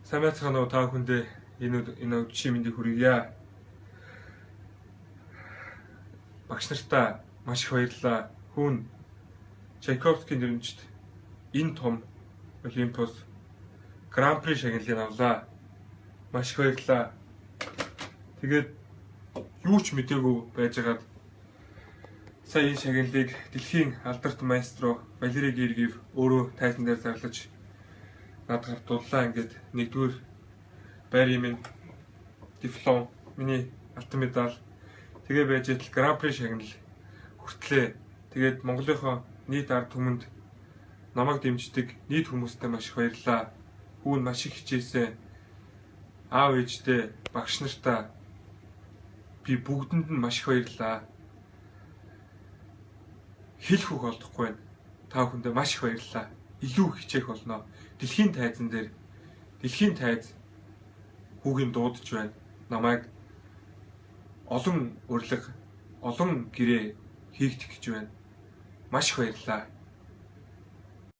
Сайн байцгаана уу, та бүхэндээ энэ өдрийн мэндийг хүргье. Багш нартаа маш их баярлалаа. Хүн Чайковскийн дөрөнчд энэ том Олимпос Гран-при шагналыг авлаа. Маш их баярлалаа. Тэгээд юу ч мдээгүй байжгаад сая энэ шагналыг дэлхийн алдарт маэстро Валерий Гергиев өөрөө тайзан дээр зарлаж над гартууллаа. Ингээд нэгдүгээр байрын минь диплом, миний алтан медаль, тэгээ байж идэл Гран-при шагнал хүртлээ. Тэгээд Монголынхоо нийт ард түмэнд, намайг дэмждэг нийт хүмүүстээ маш их баярлалаа. Хүүн маш их хичээсэн. Аав ээждээ, багш нартаа би бүгдэнд нь маш их баярлалаа. Хэлэх үг олдохгүй байна. Та бүхэндээ маш их баярлалаа. Илүү хичээх болно. Дэлхийн тайзан дээр дэлхийн тайз хүүгийн дуудаж байна. Намайг олон урилга, олон гэрээ хийгдэх гэж байна. Маш их баярлалаа.